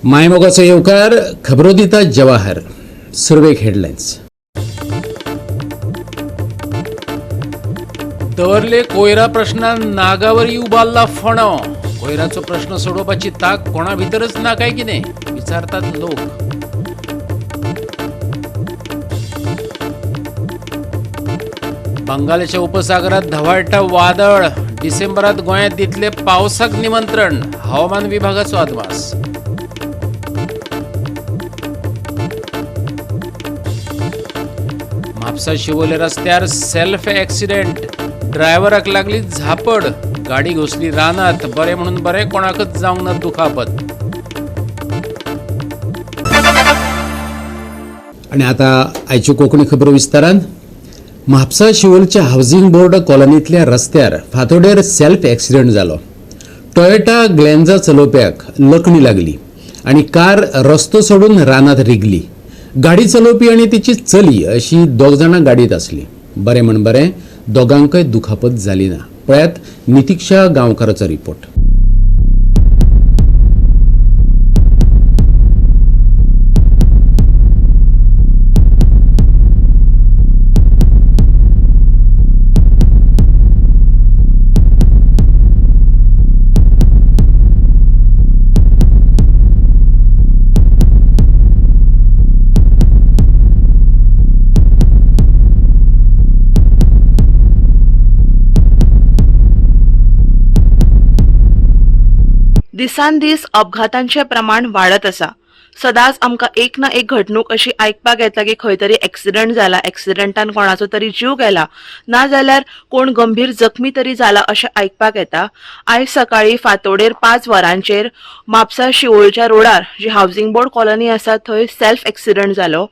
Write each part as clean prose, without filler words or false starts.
मायमोगाचो येवकार. खबरो दिता जवाहर. सुरवेक हेडलायन्स. दवरले कोयरा प्रश्नान नागावरी उबारला फणो. कोयराचो प्रश्न सोडोवपाची ताक कोणा भितरच ना काय कितें, विचारतात लोक. बंगालच्या उपसागरात धवाळटा वादळ. डिसेंबरात गोंयांत दितले पावसाक निमंत्रण, हवामान विभागाचो अदमास. म्हापसा शिवोले रस्त्यार सेल्फ ॲक्सिडेंट. ड्रायव्हराक लागली झापड. गाडी घुसली रानात. बरें म्हणून बरें, कोणाकच जावंक ना दुखापत. आणि आता आयच्यो कोंकणी खबरो विस्तारान. म्हापसा शिवोलच्या हावसिंग बोर्ड कॉलनींतल्या रस्त्यार फांतोडेर सेल्फ ॲक्सिडंट जालो. टोयोटा ग्लॅन्झा चलोवप्याक लकणी लागली आनी कार रस्तो सोडून रानात रिगली. गाडी चलोवपी आनी तिची चली अशी दोग जाणां गाडयेंत आसली. बरें म्हण बरें, दोगांकय दुखापत जाली ना. पळयात नितिक्षा गांवकाराचो रिपोर्ट. दिसान दीस अपघातांचें प्रमाण वाडत आसा. सदांच आमकां एक ना एक घडणूक अशी आयकपाक येता की खंय तरी एक्सिडंट जाला, एक्सिडंटान कोणाचो तरी जीव गेला, नाजाल्यार कोण गंभीर जखमी तरी जाला अशें आयकपाक येता. आयज सकाळीं फांतोडेर 5 वरांचेर म्हापसा शिवोलच्या रोडार जी हावसिंग बोर्ड कॉलनी आसा थंय सेल्फ एक्सिडंट जालो.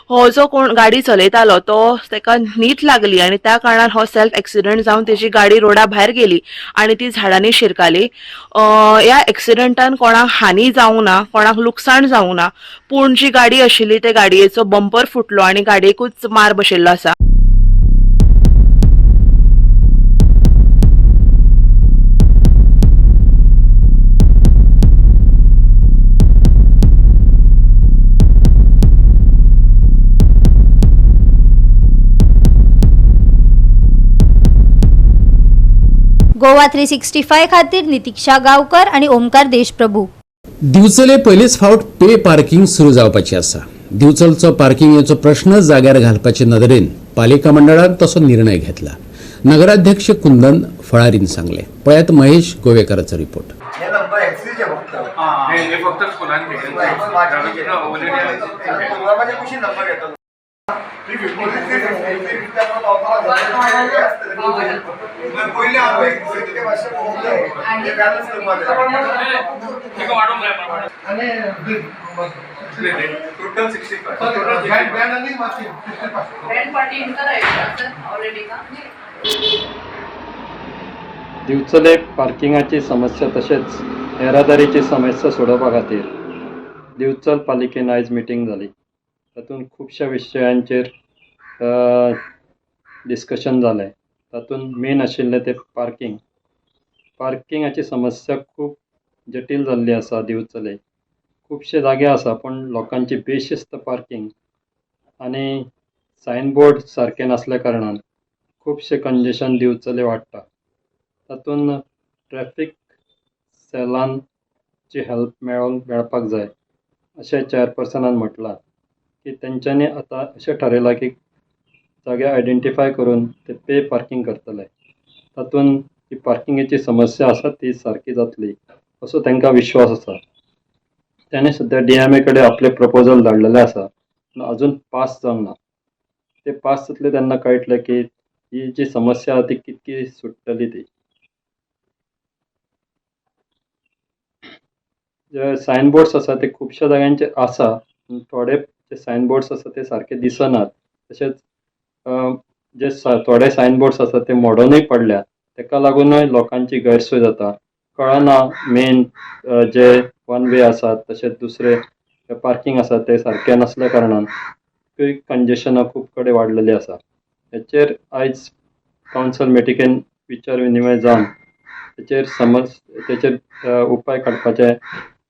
हो जो कोण गाडी चलयतालो तो ताका न्हीद लागली आनी त्या कारणान हो सेल्फ एक्सिडंट जावन तेजी गाडी रोडा भायर गेली आनी ती झाडांनी शिरकाली. ह्या एक्सिडंटान कोणाक हानी जावंक ना, कोणाक लुकसाण जावंक ना, पूण जी गाडी आशिल्ली ते गाडयेचो बंपर फुटलो आनी गाडयेकूच मार बशिल्लो आसा. गोवा 365 खातीर नितिक्षा गांवकर आणि ओमकार देशप्रभू. दिवचले पयलीच फावट पे पार्किंग सुरू जावपाची आसा. दिवचलचो पार्किंगेचो प्रश्न जाग्यार घालपाचे नदरेन पालिका मंडळान तसो निर्णय घेतला, नगराध्यक्ष कुंदन फळारीन सांगले. पळयात महेश गोवेकराचो रिपोर्ट. हे नंबर एक्सीचे फक्त. हे फक्त स्कुलान. प्रोग्रामाच्या कुशीन नंबर येतो. पयलीं हांव ते मातशें पळोवंक जाय, ते बॅलन्स करपाक जाय. टोटल 65. दिवचले पार्किंगाची समस्या तशेंच येरादारीची समस्या सोडोवपा खातीर दिवचल पालिकेन आयज मिटींग जाली. तातूंत खुबश्या विशयांचेर डिस्कशन जालें. तातूंत मेन आशिल्लें तें पार्किंग. पार्किंगाची समस्या खूब जटील जाल्ली आसा. दिवचले खुबशे जागे आसा, पूण लोकांची बेशिस्त पार्किंग आनी सायनबोर्ड सारके नासल्या कारणान खुबशें कंजेशन दिवचले वाडटा. तातूंत ट्रॅफीक सेलान ची हेल्प मेळपाक जाय अशें चॅरपर्सनान म्हटलां की तेंच्यांनी आतां अशें ठरयलां की जागे आयडेंटिफाय करून ते पे पार्किंग करतले. तातूंत ही पार्किंगेची समस्या आसा ती सारकी जातली असो तांकां विश्वास आसा. ताणें सद्या डीएमए कडेन आपलें प्रपोजल धाडलेलें आसा, पूण अजून पास जावंक ना. ते पास जातले तेन्ना कळटलें की ही जी समस्या आसा ती कितकी सुट्टली ती. जे सायनबोर्ड्स आसा ते खुबश्या जाग्यांचेर आसा, पूण थोडे जे सायनबोर्ड्स आसा ते सारके दिसनात. तशेंच जे थोडे सायनबोर्ड्स आसा ते मोडोनूय पडल्यात. ताका लागुनूय लोकांची गैरसोय जाता. कळना मेन जे वन वे आसात तशेंच दुसरे पार्किंग आसा ते सारके नासल्या कारणान कंजेशनां खूब कडेन वाडलेली आसा. हेचेर आयज कावन्सील मिटिंगेन विचार विनिमय जावन तेचेर समज तेचेर उपाय काडपाचें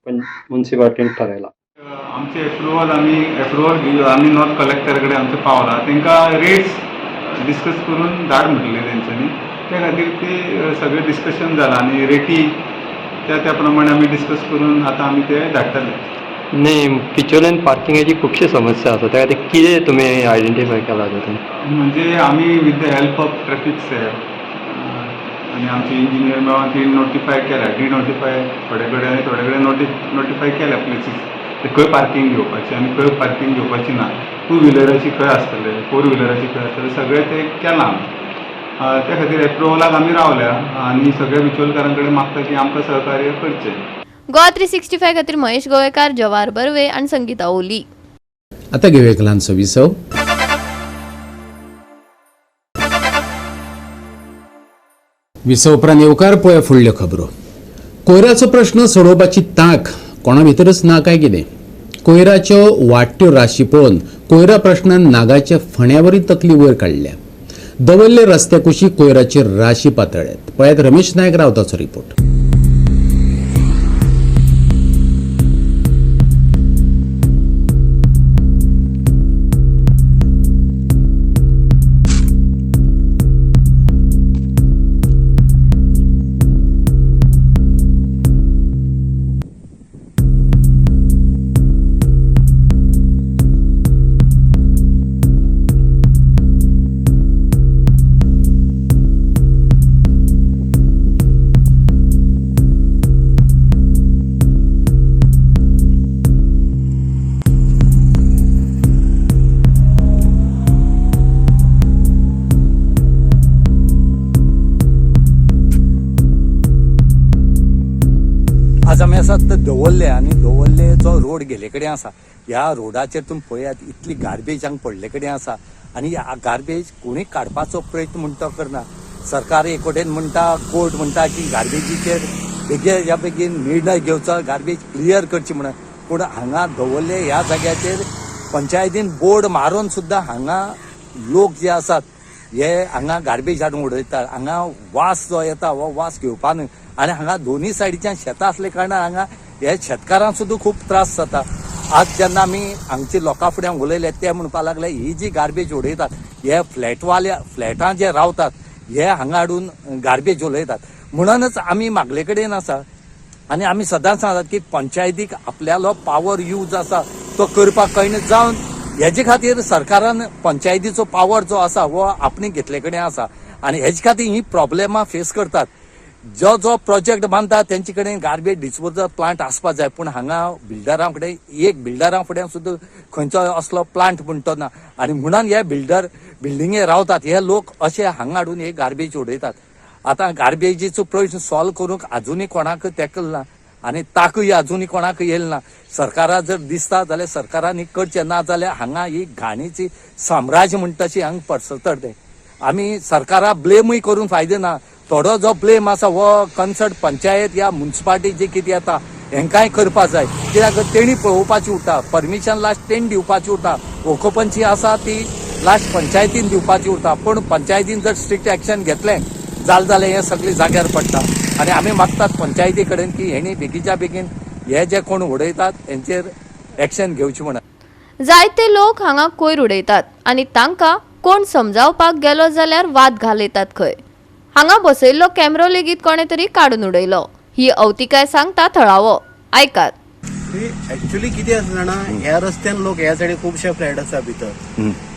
पण मुन्सिपाल्टीन थारायलां. आमचे एप्रुवल, आमी एप्रुवल आमी नॉर्थ कलेक्टर कडेन आमचे पावला. तांकां रेट्स डिस्कस करून धाड म्हटलें तेंच्यांनी. त्या खातीर ते सगळें डिस्कशन जालां आनी रेटी त्या त्या प्रमाणे आमी डिस्कस करून आतां आमी ते धाडटले. न्ही, बिचोल्यान पार्किंगाची खुबशी समस्या आसा, त्या खातीर कितें तुमी आयडेंटिफाय केलां तितून? म्हणजे आमी with the help of traffic cell आनी आमचे इंजिनियर मेळोन ती नोटिफाय केल्या, डिनोटिफाय थोडे कडेन आनी थोडे कडेन नोटिफाय केल्या प्लेसीस, ते खंय पार्कींग घेवपाची आनी खंय पार्कींग घेवपाची ना, टू व्हिलराची खंय आसतले, फोर व्हिलराची खंय आसतले, सगळें तें केलां आमी. त्या खातीर एप्रुवलाक आमी रावल्या आनी सगळ्या बिचोलकारां कडेन मागता की आमकां सहकार्य करचें. गोवा 365 खातीर महेश गोवेकार, जवाहर बर्वे आनी संगीता ओली. आता घेवया एक ल्हानसो विसव. विसव उपरांत येवकार. पळय फुडल्यो खबरो. कोयराचो प्रश्न सोडोवपाची तांक कोणा भितरच ना काय कितें? कोयराच्यो वाडट्यो राशी पळोवन कोयरा प्रश्नान नागाच्या फण्यावरी तकली वयर काडल्या. दवरले रस्त्या कुशीक कोयराची राशी पातळ्ळ्यात. पळयात रमेश नायक रावताचो रिपोर्ट. आज आमी आसात ते दवरले आनी दवरले जो रोड गेले कडेन आसा, ह्या रोडाचेर तुमी पळयात, इतली गार्बेज हांगा पडले कडेन आसा आनी ह्या गार्बेज कोणी काडपाचो प्रयत्न म्हणटा करना. सरकार एक वटेन म्हणटा, कोर्ट म्हणटा की गार्बेजीचेर बेगीन बेगीन निर्णय घेवचो, गार्बेज क्लियर करची म्हणून. पूण हांगा दवरले ह्या जाग्याचेर पंचायतीन बोर्ड मारून सुद्दां हांगा लोक जे आसात हे हांगा गार्बेज हाडून उडयतात. हांगा वास जो येता हो वास घेवपा न्हय आनी हांगा दोनूय सायडीच्यान शेतां आसले कारणान हांगा हे शेतकारांक सुद्दां खूब त्रास जाता. आज जेन्ना आमी हांगचे लोकां फुड्यान उलयले, ते म्हणपाक लागले ही जी गार्बेज उडयतात हे फ्लॅटवाले, फ्लॅटां जे रावतात हे हांगा हाडून गार्बेज उडयतात. म्हणूनच आमी मागले कडेन आसा आनी आमी सदांच सांगतात की पंचायतीक आपल्यालो पावर यूज आसा तो करपाक कळना जावन हेजे खातीर सरकारान पंचायतीचो पावर जो आसा हो आपणे घेतले कडेन आसा आनी हेजे खातीर ही प्रॉब्लेमां फेस करतात. जो जो प्रोजेक्ट बांदता तेंचे कडेन गार्बेज डिस्पोजल प्लांट आसपाक जाय, पूण हांगा बिल्डरां फुडें, एक बिल्डरां फुडें सुद्दां खंयचो असलो प्लांट म्हणटो ना आनी म्हणून हे बिल्डर बिल्डिंगे रावतात हे लोक अशे हांगा हाडून हे गार्बेज उडयतात. आतां गार्बेजीचो प्रश्न सॉल्व करूंक आजुनूय कोणाक तेकल ना आनी ताकूय आजुनूय कोणाक येयल ना. सरकारा जर दिसता जाल्यार सरकारान ही करचें, ना जाल्यार हांगा ही घाणीची साम्राज्य म्हणटा तशी हांगा पसरतलें तें. आमी सरकारा ब्लेमूय करून फायदो ना. थोडो जो ब्लेम आसा हो कन्सर्ट पंचायत या मुन्सिपालिटी जी कितें येता हेंकांय करपा जाय, कित्याक तेणी पळोवपाची उरता, परमिशन लास्ट तेणी दिवपाची उरता, ओकोपन्सी आसा ती लास्ट पंचायतीन दिवपाची उरता. पूण पंचायतीन जर स्ट्रिक्ट एक्शन घेतलें जालें जाल्यार हें सगळें जाग्यार पडटा. आनी आमी मागतात पंचायती कडेन की हेणी बेगीच्या बेगीन हे जे कोण उडयतात हेंचेर एक्शन घेवची म्हणून. जायते लोक हांगा कोयर उडयतात आनी तांकां कोण समजावपाक गेलो जाल्यार वाद घालयतात खंय. हांगा बसयल्लो कॅमेरो लेगीत कोणे तरी काडून उडयलो. ही अवतिकाय सांगता थळावो. आयकात. ऍक्च्युली कितें आसा जाणा, ह्या रस्त्यान लोक ह्या सायडीन खुबशे फ्लॅट आसा भितर,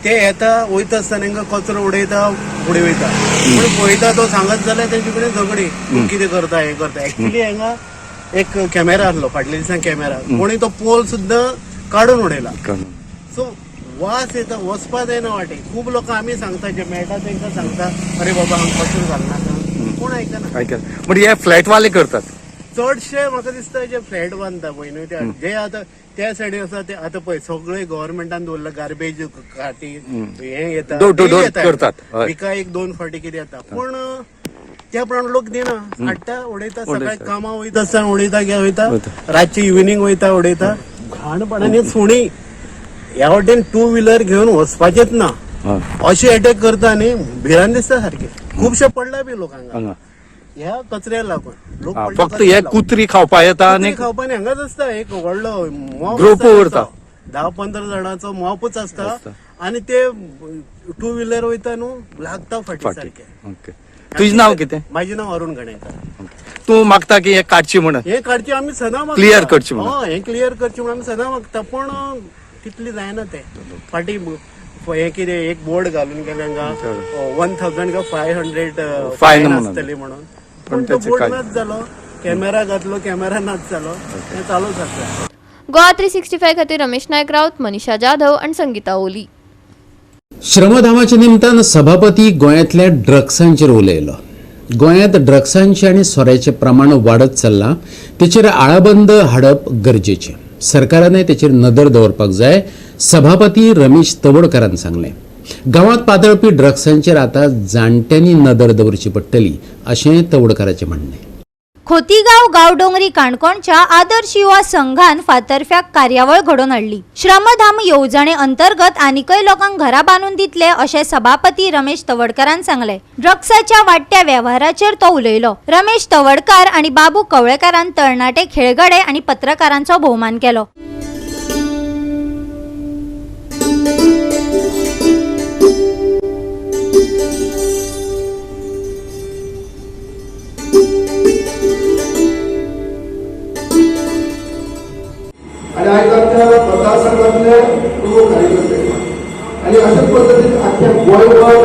ते येता वयता आसतना तांकां कचरो उडयता, फुडें वयता. पूण पळयता तो सांगत जाल्यार तेंचे कडेन झगडी, तूं कितें करता, हें करता. ऍक्च्युली हांगा एक कॅमेरा आसलो फाटल्या दिसान, कॅमेरा कोणी तो पोल सुद्दां काडून उडयला. सो वास येता, वचपा जायना वाटेक. खूब लोक आमी सांगता, जे मेळटा तांकां सांगता, अरे बाबा हांगा कचरो घालनाका, कोण आयकना. आयकल, म्हणजे हे फ्लॅटवाले करतात. चडशे म्हाका दिसता जे फ्लॅट बांदता पळय न्हू ते जे आतां त्या सायडीन आसा ते आतां पळय सगळे गव्हर्मेंटान दवरला गार्बेज खाटी हे येता. Door to ते door येता. करतात, हय. विका एक दोन फावटी कितें येता, पूण त्या प्रमाणे लोक दिना, हाडटा उडयता. सकाळी कामां वयता आसतना उडयता, कितें वयता, रातचे इव्हिनींग वयता उडयता घाण. आनी सुणी ह्या वाटेन टू व्हिलर घेवन वचपाचेच ना, अशे अटॅक करता न्ही, भिरांत दिसता सारकी. खुबशे पडला बी लोक हांगा. हांगा. ह्या कचऱ्या लागून लोक हा, पडटा फक्त कचऱ्या हे लागून. कुत्री खावपा येता आनी कुत्री खावपा न्ही, हांगाच आसता एक व्हडलो मॉप ग्रुप आसता उरता. 10-15 जाणांचो मॉपूच आसता आसता. आनी ते टू व्हिलर वयता न्हू लागता फाटी फाटी सारके. ओके, तुजें नांव कितें? म्हाजें नांव अरुण गणेकर. तूं मागता की हे काडची म्हणून? हे काडचे आमी सदां मागता. Clear करची म्हणून. हय, हे क्लियर करची म्हणून आमी सदां मागता, पूण तितली जायना ते फाटी. हे कितें एक बोर्ड घालून गेले हांगा 1000 का 500 Fine fine म्हणून. आसतली म्हणून, पण पूण तो त्याचे बोर्ड काय- नाच जालो, कॅमेरा घातलो, कॅमेरा नाच जालो, हें चालूच आसा. गोवा 365 खातीर रमेश नायक राऊत, मनीषा जाधव आनी संगीता ओली. श्रमधामाच्या निमतान सभापती गोंयांतल्या ड्रग्सांचेर उलयलो. गोंयांत ड्रग्सांचें आनी सोऱ्याचें प्रमाण वाडत चल्लां, तेचेर आळाबंद हाडप गरजेचें. सरकारानय तेचेर नदर दवरपाक जाय, सभापती रमेश तवडकारान सांगलें. गांवांत पातळपी ड्रग्सांचेर आतां जाणट्यांनी नदर दवरची पडटली अशें तवडकाराचें म्हणणें. खोतीगांव गांवडोंगरी काणकोणच्या आदर्श युवा संघान फातर्फ्याक कार्यावळ घडोवन हाडली. श्रमधाम येवजणे अंतर्गत आनिकय लोकांक घरां बांदून दितले अशें सभापती रमेश तवडकारान सांगलें. ड्रग्साच्या वाडट्या वेव्हाराचेर तो उलयलो. रमेश तवडकार आनी बाबू कवळेकारान तरणाटे खेळगडे आनी पत्रकारांचो भोवमान केलो. आणि आयज आमच्या मतदारसंघातले प्रमुख कार्यकर्ते आणि अशाच पद्दतीन आख्या गोंयभर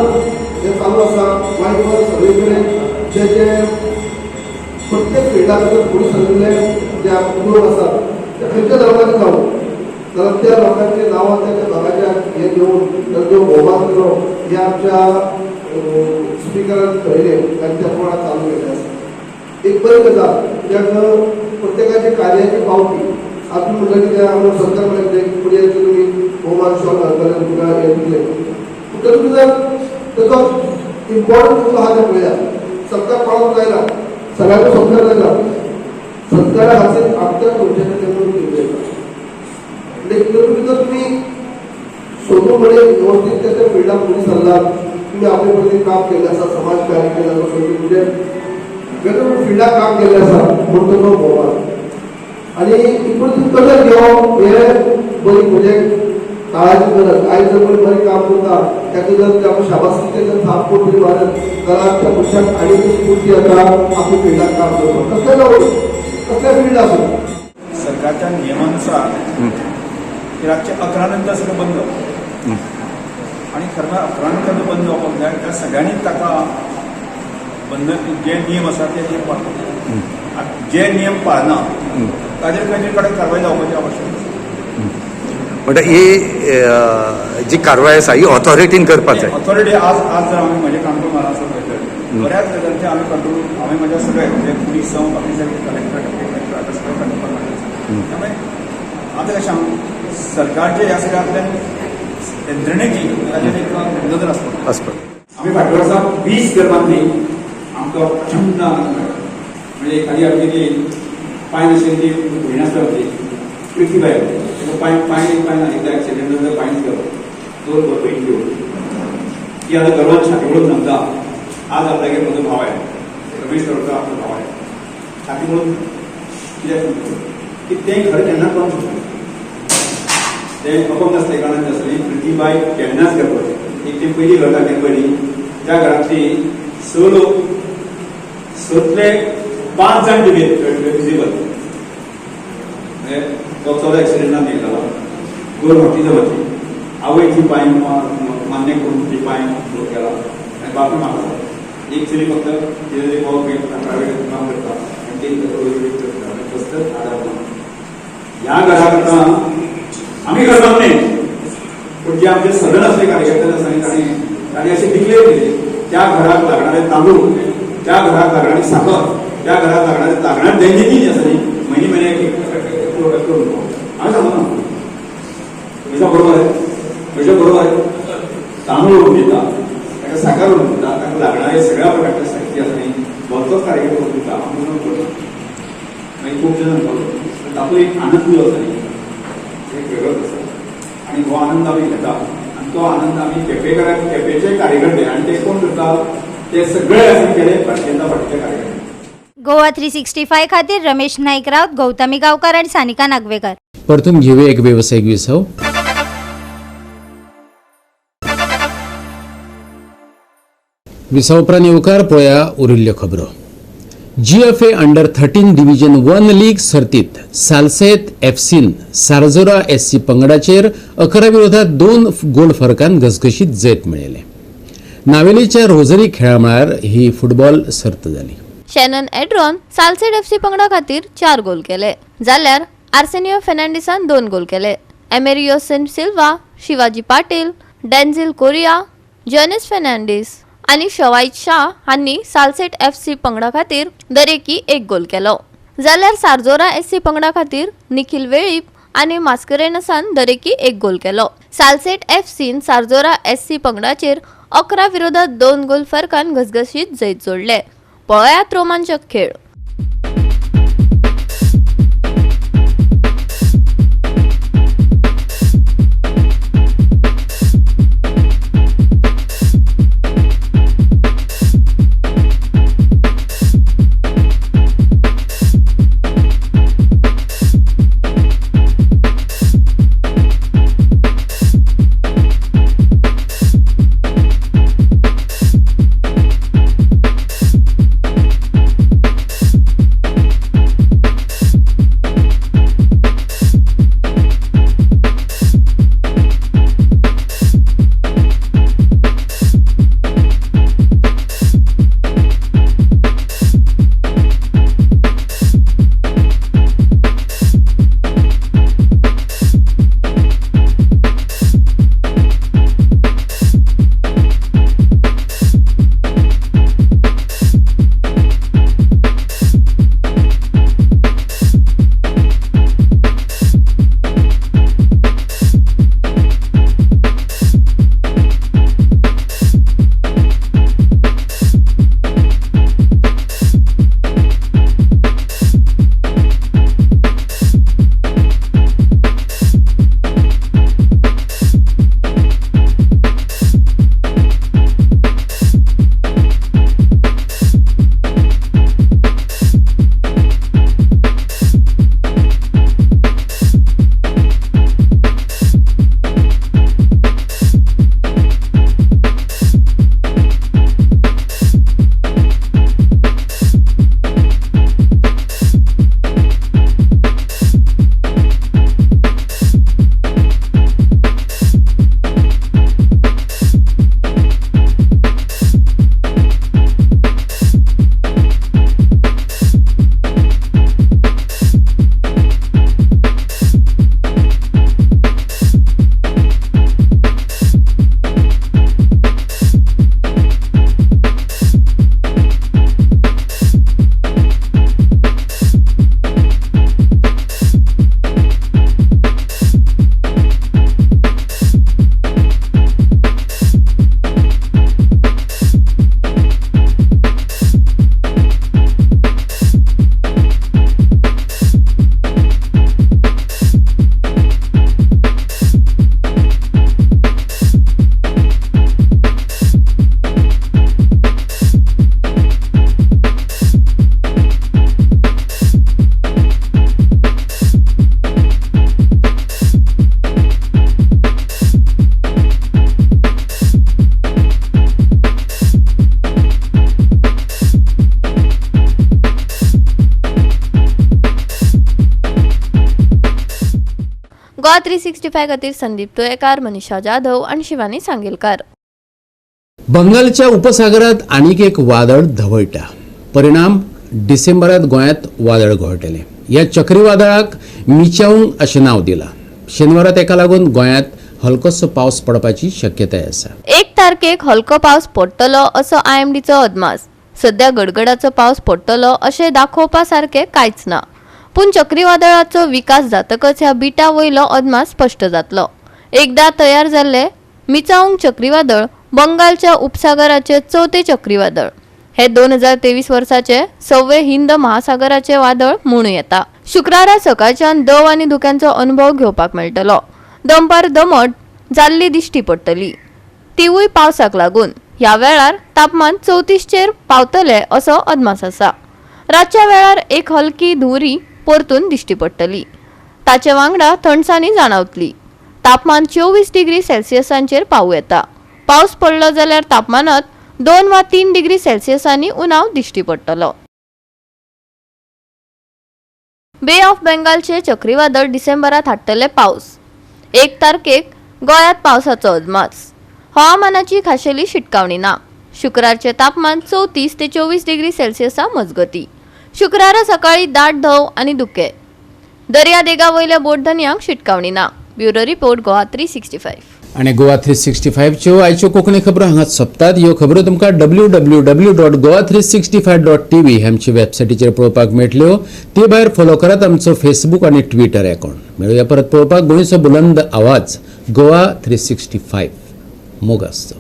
हे चालू आसा. गोंयभर सगळे कडेन जे जे प्रत्येक फिल्डा भितर फुडें सरिल्ले जे लोक आसात ते खंयच्या धर्माचे जावं, जाल्यार त्या लोकांच्या नांवां त्या भागाच्या हे घेवन तांचो भोवमान करप हे आमच्या स्पिकरान थरयलें आनी त्या प्रमाणे चालू केल्लें आसा. एक बरी गजाल, कित्याक प्रत्येकाच्या कार्याची पावती आमी म्हणलें कितें, आमी सरकार म्हणलें फुडें तुमी भोवमान शॉल घालतले, तुमकां हें दितले, पूण तुमी जर तेचो इम्पॉर्टन्स कितलो आहा तें पळयात. सरकार कोणाक जायना, सगळ्यांचो संस्कार जायना, सत्कारा खातीर आमच्या तुमच्या तें करून दिवंक जाय. म्हणजे तुमी जर तुमी सोदून म्हणजे व्यवस्थीत त्या फिल्डाक फुडें सरलात, तुमी आपले पद्दतीन काम केल्लें आसा, समाज कार्य केलें आसा, म्हणजे वेगवेगळ्या फिल्डाक काम केल्लें आसा म्हणून तो भोवमान आनी इतून कदर घेवप हें बरी म्हणजे काळाची गरज. आयज जर कोणी बरें काम करता ताका जर त्या शाबासकीचें जर थाप कोण तरी मारत जाल्यार त्या मनशाक आनी स्फूर्ती येता आपल्या फिल्डाक काम करपाक, कसलें जावं, कसलें फिल्ड आसूं. सरकारच्या नियमानुसार की रातचे 11 नंतर सगळं बंद जावप, आणि खरं म्हळ्यार 11 नंतर जो बंद जावपाक जाय त्या सगळ्यांनी ताका बंद जे नियम आसा ते नियम पाळपाक, जे नियम पाळना ताजेर खंयचे कडेन कारवाय जावपाची आवश्यक आसा. म्हणटा ही जी कारवाय आसा ही ऑथॉरिटीन करपाक जाय. ऑथॉरिटी आज आज जर आमी म्हजे काणकोण म्हालांत पळयतले बऱ्याच गजालींचे आमी कंट्रोल, हांवें म्हज्या सगळे म्हणजे पुलीस जावं बाकी सगळे कलेक्टर कलेक्टर आतां सगळे कंट्रोल आसा. त्यामुळे आतां कशें आहा, सरकारचे ह्या सगळ्यांतल्यान यंत्रणेची ताजेर एक नदर आसपाक आसपाक. आमी फाटल्या वर्सा 20 गर्भांनी आमकां प्रचंड आनंद मेळ्ळो. म्हणजे एखादी आमची ती पांय नाशिल्ली ती भयण आसता आमची पृथ्वीबाय, ताका पांय पांय पांय ना, एकदा एक्सिडंट जावन पांयच गेलो, 2 बहीण घेवन ती आतां गर्वान छाती म्हणून सांगता, आज आपल्यागेर म्हजो भाव आहे, रमेश तवडकर आपलो भाव आहे. छाती म्हणून कित्याक सांगता की तें खरें केन्नाच जावंक शकना. तें अपंग आसले कारणान आसलें पृथ्वीबाय केन्नाच गर्भवती. एक ती पयली घर तांगेर पयली त्या घरांतली 6 लोक, 6तले 5 जाण डिजेबल, म्हणजे तो चलो एक्सिडेंटान गेलो, 2 फावटी जमाची आवय ती पांय मान्य करून ती पांय लोक गेला आनी बापूय म्हाका एक चली फक्त तिजे प्रायवेट काम करता आनी ती करता कसलोच आदार ना. ह्या घरा करता आमी करतात न्ही, पूण जे आमचे सदन असले कार्यकर्ते आसा तांणी तांणी अशें डिक्लेअर केलें, त्या घराक लागणारे तांदूळ, त्या घराक लागणारी साखर, त्या घराक लागणारे लागणार दैनंदिन जे आसा न्ही म्हयने म्हयन्याक करून हांवें सांगू ना, म्हज्या बरोबर आहे, म्हज्या बरोबर आहे. तांदूळ व्हरून दिता, ताका साखर व्हरून दिता, ताका लागणारे सगळ्या प्रकारचे साहित्य आसा न्ही भलतोच कार्यक्रम करून दिता. आमी म्हणून करता मागीर खूब जाण म्हणटालो तातूंत एक आनंद जो आसा न्ही एक वेगळोच आसा आनी हो आनंद आमी घेता आनी तो आनंद आमी केपेकारांक, केपेचे कार्यकर्ते आनी ते कोण करता ते सगळे आसून केले भारतीय जनता पार्टीचे कार्यकर्ते. गोवा 365 खातीर रमेश नाईक राऊत, गौतमी गावकर आणि सानिका नागवेकर. परतून घेऊया एक वेवसायिक विसव. विसव उपरांत येवकार पळया उरिल्ल्यो खबरो. GFA under 13 division 1 league सर्तीत सालसेत एफसीन सारजोरा एससी पंगडाचेर 11 विरोधात 2 गोल फरकान घसघशीत जैत मेळयलें. नावेलीच्या रोझरी खेळामळार ही फुटबॉल सर्त जाली. शॅनन एड्रॉन सालसेट एफसी पंगडा खातीर 4 गोल केले, जाल्यार आर्सेनियो फेर्नांडीसान 2 गोल केले. एमेरियो सेन सिल्वा, शिवाजी पाटील, डॅन्झिल कोरिया, जॉनिस फेर्नांडीस आनी शवाईत शाह हांणी सालसेट एफसी पंगडा खातीर दरेकी 1 गोल केलो. जाल्यार सारजोरा एससी पंगडा खातीर निखिल वेळीप आनी मास्करेनसान दरेकी 1 गोल केलो. सालसेट एफसीन सारजोरा एससी पंगडाचेर 11 विरोधात 2 गोल फरकान घसघशीत जैत जोडले. पळयात रोमांचक खेळ. गोवा 365 खातीर संदीप तुयेकार, मनीषा जाधव आनी शिवानी सांगेलकार. बंगालच्या उपसागरात आनीक एक वादळ धवळटा. परिणाम डिसेंबरात गोंयांत वादळ घोळटलें. ह्या चक्रीवादळाक मिचाऊंग अशें नांव दिलां. शेनवारा ताका लागून गोंयांत हलकोसो पावस पडपाची शक्यताय आसा. 1 तारखेक हलको पावस पडटलो असो आयएमडीचो अदमास. सध्या गडगडाचो पावस पडटलो अशें दाखोवपा सारकें कांयच ना, पूण चक्रीवादळाचो विकास जातकच ह्या बिटा वयलो अदमास स्पश्ट जातलो. एकदा तयार जाल्ले मिचाऊंग चक्रीवादळ बंगालच्या उपसागराचे चवथे चक्रीवादळ हे 2023 वर्साचे सव्वे हिंद महासागराचे वादळ म्हणू येता. शुक्रारा सकाळच्यान दव आनी धुक्यांचो अनुभव घेवपाक मेळटलो. दनपार दमट जाल्ली दिश्टी पडटली, तिवूय पावसाक लागून. ह्या वेळार तापमान 34 चेर पावतले असो अदमास आसा. रातच्या वेळार एक हलकी धुंवरी परतून दिश्टी पडटली. ताचे वांगडा थंडसाणी जाणावतली. तापमान 24 डिग्री सेल्सियसांचेर पावूं येता. पावस पडलो जाल्यार तापमानात 2 वा 3 डिग्री सेल्सियसांनी उणाव दिश्टी पडटलो. बे ऑफ बेंगालचे चक्रीवादळ डिसेंबरात हाडटले पावस. 1 तारखेक गोंयांत पावसाचो अदमास. हवामानाची खाशेली शिटकावणी ना. शुक्रारचे तापमान 34 ते 24 डिग्री सेल्सियसा मजगती. शुक्रारा सकाळी दाट धव आनी धुकें. दर्यादेगा वयल्या बोटधनयांक शिटकावणी ना. Bureau report, Goa 365. आनी गोवा 365च्यो आयच्यो कोंकणी खबरो हांगाच सोंपतात. ह्यो खबरो तुमकां www.goa365.tv ह्या आमच्या वेबसायटीचेर पळोवपाक मेळटल्यो. ते भायर फॉलो करात आमचो फेसबूक आनी ट्विटर अकाउंट. मेळुया परत पळोवपाक गोंयचो बुलंद आवाज गोवा 365. मोग आसचो.